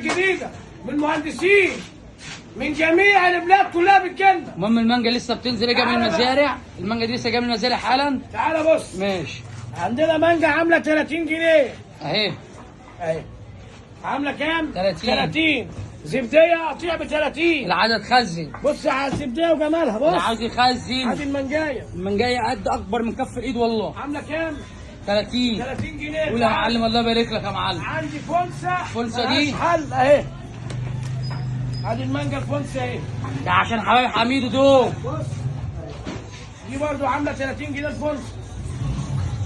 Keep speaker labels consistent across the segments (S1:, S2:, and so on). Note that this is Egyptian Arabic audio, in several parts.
S1: الجديدة، من مهندسين، من جميع البلاد كلها بتجيلنا.
S2: المهم المانجا لسه بتنزل، جاية من المزارع، المانجا دي لسه جاية من المزارع حالا.
S1: تعالى بص.
S2: ماشي.
S1: عندنا مانجا عامله 30 جنيه
S2: اهي.
S1: اهي عامله كام؟
S2: 30.
S1: 30. زبديه قطيع ب 30.
S2: العدد خزن.
S1: بص على الزبديه وجمالها.
S2: اللي
S1: بص
S2: عاوز يخزن.
S1: ادي المانجايه.
S2: المانجايه قد اكبر من كف الايد والله.
S1: عامله كام؟
S2: 30.
S1: 30 جنيه.
S2: قول يا معلم الله يبارك لك يا معلم.
S1: عندي فونسه.
S2: فونسة دي؟
S1: ملهاش حل اهي. ادي المانجا الفونسه اهي.
S2: ده عشان حبايب حميدو دول.
S1: بص دي برضو عامله 30 جنيه الفونسه.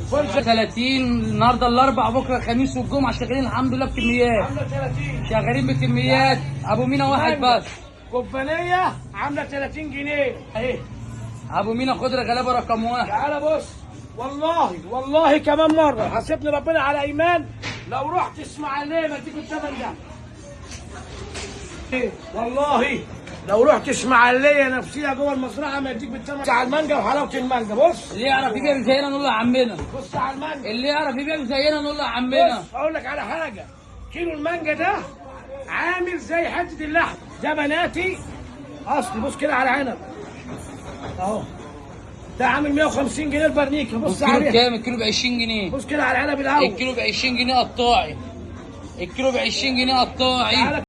S1: الفونسه
S2: 30 النهارده الاربع، بكره الخميس والجمعة شغالين الحمد لله بكميات.
S1: عامله 30.
S2: شغالين بكميات. ابو مينا واحد بس.
S1: كوبانيه عامله 30 جنيه اهي.
S2: ابو مينا خضرة غلابة رقم واحد.
S1: تعالى بص، والله والله كمان مرة حاسبني ربنا على ايمان، لو رحت اسماعيليه ما اديكوا الثمن ده. والله لو رحت اسماعيليه نفسيها جوه المزرعة ما يديك بالثمن. على المانجا وحلاوة المانجا. بص
S2: اللي يعرف يبيع زينا نقول له يا عمنا.
S1: بص على المانجا.
S2: اللي يعرف يبيع زينا نقول له يا عمنا.
S1: بص اقول لك على حاجة، كيلو المانجا ده عامل زي حتة اللحم. ده بناتي اصلي. بص كده على العنب اهو، ده عامل 150 جنيه البرنيكه. بص
S2: الكيلو
S1: عليها.
S2: بكام؟ الكيلو ب 20 جنيه.
S1: بص كده على العنب الاول.
S2: الكيلو ب 20 جنيه قطاعي. الكيلو ب 20 جنيه قطاعي.
S1: تعالى.